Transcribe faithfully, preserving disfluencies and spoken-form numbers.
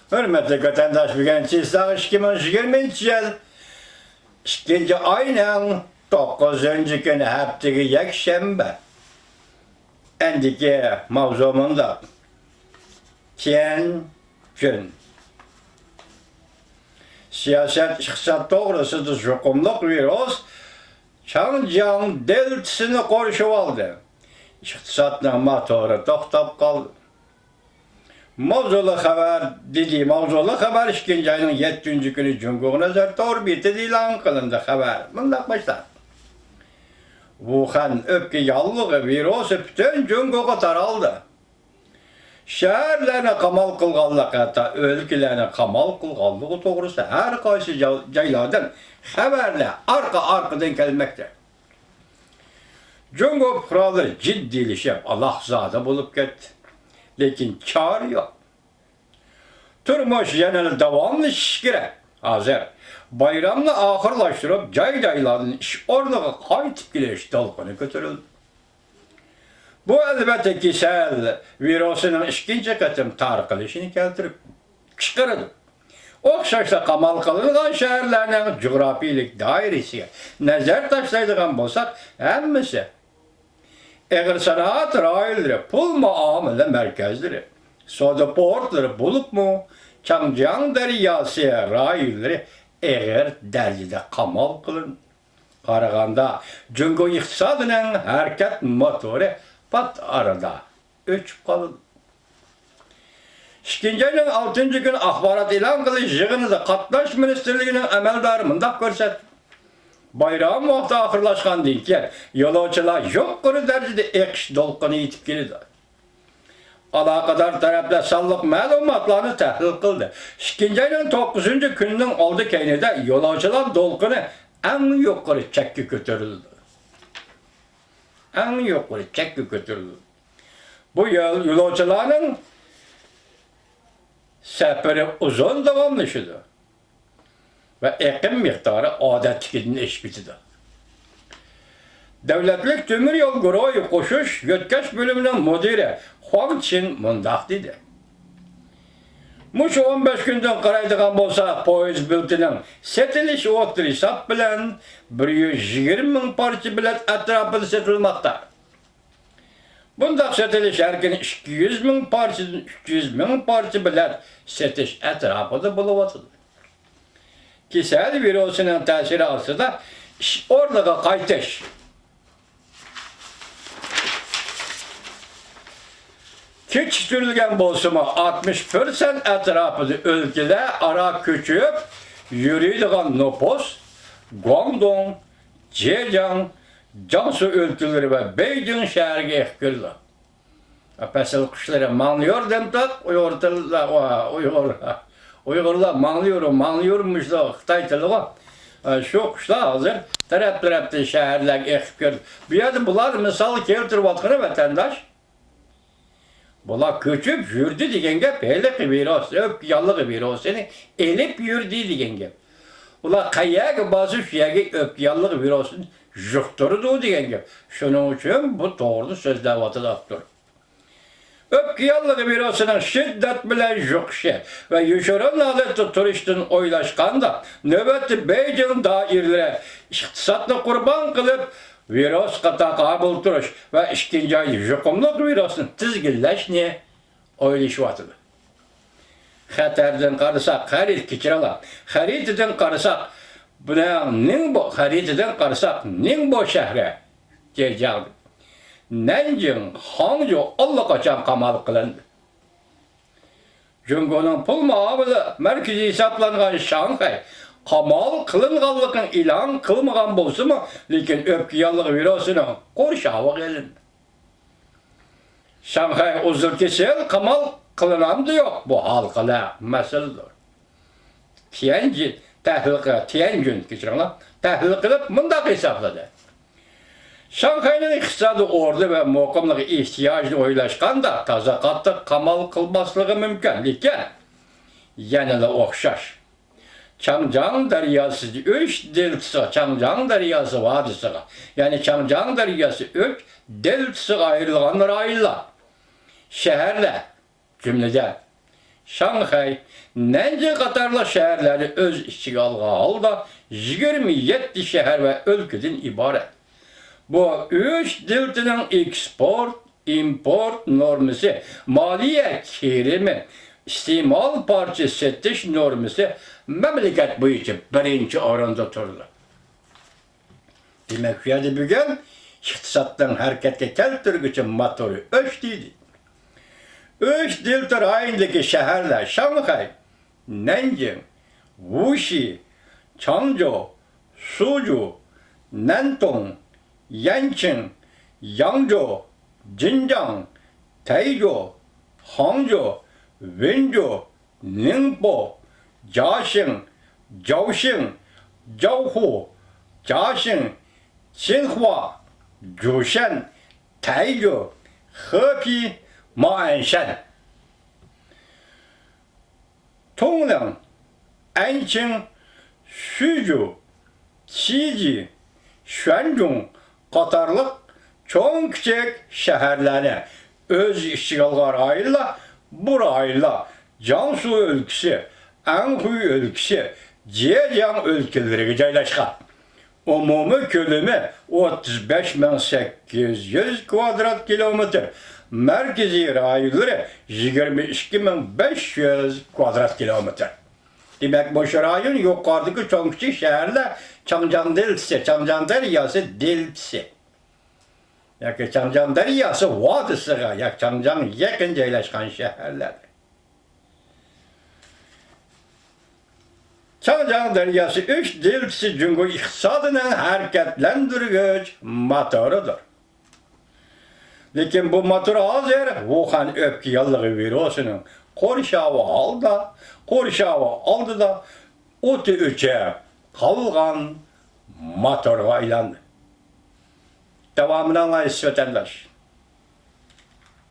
ھۆرمەتلىك ۋەتەنداش، بۈگۈن چىسلاغ ئىككى مىڭ يىگىرمىنچى يىل ئىككىنچى ئاينىڭ توققۇزىنچى كۈنى، ھەپتىگە يەكشەنبە. ئەندىكى ماۋزۇ مۇنداق. تيەنجۈن. سىياسەت، ئىقتىساد توغرىسىدا يۇقۇملۇق ۋىرۇس چاڭجياڭ دېلتىسىنى قورشىۋالدى. ئىقتىسادنىڭ موتورى توختاپ قالدى. ماۋزۇلۇق خەۋەر، دىدى. ماۋزۇلۇق خەۋەر ئىككىنچى ئاينىڭ يەتتىنچى كۈنى جۇڭگو نەزەر تور بېتىدە ئېلان قىلىندى. خەۋەر مۇنداق باشلانغان. ۋۇخەن ئۆپكە ياللۇغى ۋىرۇسى پۈتۈن جۇڭگوغا تارالدى. شەھەرلەرنى قامال قىلغانلىق، ھەتتا ئۆلكىلەرنى قامال قىلغانلىقى توغرىسىدا ھەر قايسى جا-، جايلاردىن خەۋەرلەر ئارقا-ئارقىدىن كەلمەكتە. جۇڭگو پۇقرالىرى جىددىيلىشىپ، ئالاقزادە بولۇپ كەتتى. لېكىن چارە يوق. تۇرمۇش يەنىلا داۋاملىشىشى كېرەك. ھازىر بايرامنى ئاخىرلاشتۇرۇپ، جاي-جايلاردىن ئىش ئورنىغا قايتىپ كېلىش دولقۇنى كۆتۈرۈلدى. بۇ، ئەلۋەتتە، كېسەل ۋىرۇسىنىڭ ئىككىنچى قېتىم تارقىلىشىنى كەلتۈرۈپ چىقىرىدۇ. ئوخشاشلا قامال قىلىنغان شەھەرلەرنىڭ جۇغراپىيىلىك دائىرىسىگە نەزەر تاشلايدىغان بولساق، ھەممىسى ئېغىر سانائەت رايونلىرى، پۇل مۇئامىلە مەركەزلىرى، سودا پورتلىرى، بولۇپمۇ چاڭجياڭ دەرياسى رايونلىرى ئېغىر دەرىجىدە قامال قىلىندى. قارىغاندا، جۇڭگو ئىقتىسادىنىڭ ھەرىكەت موتورى پات ئارىدا ئۆچۈپ قالىدۇ. ئىككىنچى ئاينىڭ ئالتىنچى كۈنى ئاخبارات ئېلان قىلىش يىغىنىدا قاتناش مىنىستىرلىكىنىڭ ئەمەلدارى مۇنداق كۆرسەتتى. بايرام ۋاقتى ئاخىرلاشقاندىن كېيىن، يولۇچىلار يۇقىرى دەرىجىدە ئېقىش دولقۇنى يېتىپ كېلىدۇ. ئالاقىدار تەرەپلەر سانلىق مەلۇماتلارنى تەھلىل قىلدى. ئىككىنچى ئاينىڭ توققۇزىنچى كۈنىنىڭ ئالدى كەينىدە يولۇچىلار دولقۇنى ئەڭ يۇقىرى چەككە كۆتۈرۈلدى. ئەڭ يۇقىرى چەككە كۆتۈرۈلدى. بۇ يول يولۇچىلارنىڭ سەپىرى ئۇزۇن داۋاملىشىدۇ ۋە ئېقىم مىقدارى ئادەتتىكىدىن ئېشىپ كېتىدۇ. دۆلەتلىك تۆمۈر يول گۇرۇھى قوشۇش يۆتكەش بۆلۈمىنىڭ مۇدىرى خۇاڭ چىن مۇنداق دېدى: مۇشۇ ئون بەش كۈندىن قارايدىغان بولساق، پويىز بېلىتىنىڭ سېتىلىش ئوتتۇرا ھېساب بىلەن بىر يۈز يىگىرمە مىڭ پارچە بېلەت ئەتراپىدا سېتىلماقتا. بۇنداق سېتىلىش ھەر كۈنى ئىككى يۈز مىڭ پارچىدىن ئۈچ يۈز مىڭ پارچە بېلەت سېتىش ئەتراپىدا بولۇۋاتىدۇ. كېسەل ۋىرۇسىنىڭ تەسىرى ئاستىدا ئىش ئورنىغا قايتىش كېچىكتۈرۈلگەن بولسىمۇ، ئاتمىش پىرسەنت ئەتراپىدا ئۆلكىلەر ئارا كۆچۈپ يۈرىدىغان نوپۇس گۇاڭدۇڭ، جېجياڭ، جياڭسۇ ئۆلكىلىرى ۋە بېيجىڭ شەھىرىگە ئېقىپ كىرىدۇ. پەسىل قۇشلىرى ماڭلىيور دېمتاق، ئۇيغۇر تىلىدا، ئۇيغۇر، ئۇيغۇرلار ماڭلىيور، ماڭلىيور مۇشۇ خىتاي تىلىغۇ. شۇ قۇشلار ھازىر تەرەپ-تەرەپتىن شەھەرلەرگە ئېقىپ كىردى. بۇ يەردە بۇلار مىسال كەلتۈرۈۋاتقىنى ۋەتەنداش، بۇلار كۆچۈپ يۈردى دېگەن گەپ، ھېلىقى ۋىرۇس، ئۆپكە ياللۇغى ۋىرۇسىنى ئېلىپ يۈردى دېگەن گەپ. ئۇلار قەيەرگە بارسا، شۇ يەرگە ئۆپكە ياللۇغى ۋىرۇسىنى يۇقتۇرىدۇ دېگەن گەپ. شۇنىڭ ئۈچۈن بۇ توغرىدا سۆزلەۋاتىدۇ ئاپتور. ئۆپكە ياللۇغى ۋىرۇسىنىڭ شىددەت بىلەن يۇقۇشى ۋە يوشۇرۇن ھالەتتە تۇرۇشتىن ئويلاشقاندا، نۆۋەتتە بېيجىڭ دائىرىلىرى ئىقتىسادنى قۇربان قىلىپ، ۋىرۇسقا تاقابىل تۇرۇش ۋە ئىككىنچى ئايدا يۇقۇملۇق ۋىرۇسنى تىزگىنلەشنى ئويلىشىۋاتىدۇ. خەتەردىن قارىساق، خەرىتە، كەچۈرۈڭلار، خەرىتىدىن قارىساق، بۇنىڭ نىڭبو، خەرىتىدىن قارىساق، نىڭبو شەھىرى، جېجياڭ، نەنجىڭ، خاڭجۇ ئاللىقاچان قامال قىلىندى. جۇڭگونىڭ پۇل مۇئامىلە مەركىزى ھېسابلانغان شاڭخەي قامال قىلىنغانلىقىنى ئېلان قىلمىغان بولسىمۇ، لېكىن ئۆپكە ياللۇغى ۋىرۇسىنىڭ قورشاۋىغا ئېلىندى. شاڭخەي ئۇزۇل كېسەل قامال قىلىنامدۇ يوق، بۇ ھالقىلىق مەسىلىدۇر. تيەنجىن تەھلىل قىلىپ، تيەنجۈن، كەچۈرۈڭلار، تەھلىل قىلىپ مۇنداق ھېسابلىدى. شاڭخەينىڭ ئىقتىسادىي ئورنى ۋە مۇقىملىقى ئېھتىياجىنى ئويلاشقاندا تازا قاتتىق قامال قىلماسلىقى مۇمكىن، لېكىن يەنىلا ئوخشاش. چاڭجياڭ دەرياسى ئۈچ دېلتىسىغا، چاڭجياڭ دەرياسى ۋادىسىغا، يەنى چاڭجياڭ دەرياسى ئۈچ دېلتىسىغا ئايرىلغان رايونلار، شەھەرلەر، جۈملىدىن، شاڭخەي، نەنجىڭ قاتارلىق شەھەرلەرنى ئۆز ئىچىگە ئالغان ھالدا يىگىرمە يەتتە شەھەر ۋە ئۆلكىدىن ئىبارەت. بۇ ئۈچ دۆلىتىنىڭ ئېكسپورت، ئىمپورت نورمىسى، مالىيە كىرىمى، ئىستېمال پارچە سېتىش نورمىسى مەملىكەت بويىچە بىرىنچى ئورۇندا تۇرىدۇ. دېمەك، بۇ يەردە بۈگۈن ئىقتىسادنىڭ ھەرىكەتكە كەلتۈرگۈچى موتورى ئۈچ دېدى. ئۈچ دېلتا رايونىدىكى شەھەرلەر شاڭخەي، نەنجىڭ، ۋۇشى، چاڭجۇ، سۇجۇ، نەنتۇڭ، يەنچىڭ، ياڭجۇ، جىنجاڭ، تەيجۇ، خاڭجۇ، ۋېنجۇ، نىڭپو، جاشىڭ، جاۋشىڭ، جاۋخۇ، جاشىڭ، چىنخۇا، جۇشەن، تەيجۇ، خېپى، مائەنشەن. تۇڭلىڭ، ئەنچىڭ، شۈجۈ، چىجى، شۈەنجۇڭ قاتارلىق چوڭ-كىچىك شەھەرلەرنى ئۆز ئىچىگە ئالغان رايونلار، بۇ رايونلار جياڭسۇ ئۆلكىسى، ئەنخۇي ئۆلكىسى، جېجياڭ ئۆلكىلىرىگە جايلاشقان. ئومۇمىي كۆلىمى ئوتتۇز بەش مىڭ سەككىز يۈز كۋادرات كىلومېتىر، مەركىزىي رايونلىرى يىگىرمە ئىككى مىڭ بەش يۈز كۋادرات كىلومېتىر. دېمەك، مۇشۇ رايون يۇقىرىدىكى چوڭ-كىچىك شەھەرلەر چاڭجياڭ دېلتىسى، چاڭجياڭ دەرياسى دېلتىسى ياكى چاڭجياڭ دەرياسى ۋادىسىغا ياكى چاڭجياڭ يېقىن جايلاشقان شەھەرلەر. چاڭجياڭ دەرياسى ئۈچ دېلتىسى جۇڭگو ئىقتىسادىنىڭ ھەرىكەتلەندۈرگۈچ موتورىدۇر. لېكىن بۇ موتور ھازىر ۋۇخەن ئۆپكە ياللۇغى ۋىرۇسىنىڭ قورشاۋى ئالدىدا، قورشاۋى ئالدىدا ئوتى ئۆچۈپ قالغان موتورغا ئايلاندى. داۋامىنى ئاڭلايسىز، ۋەتەنداش.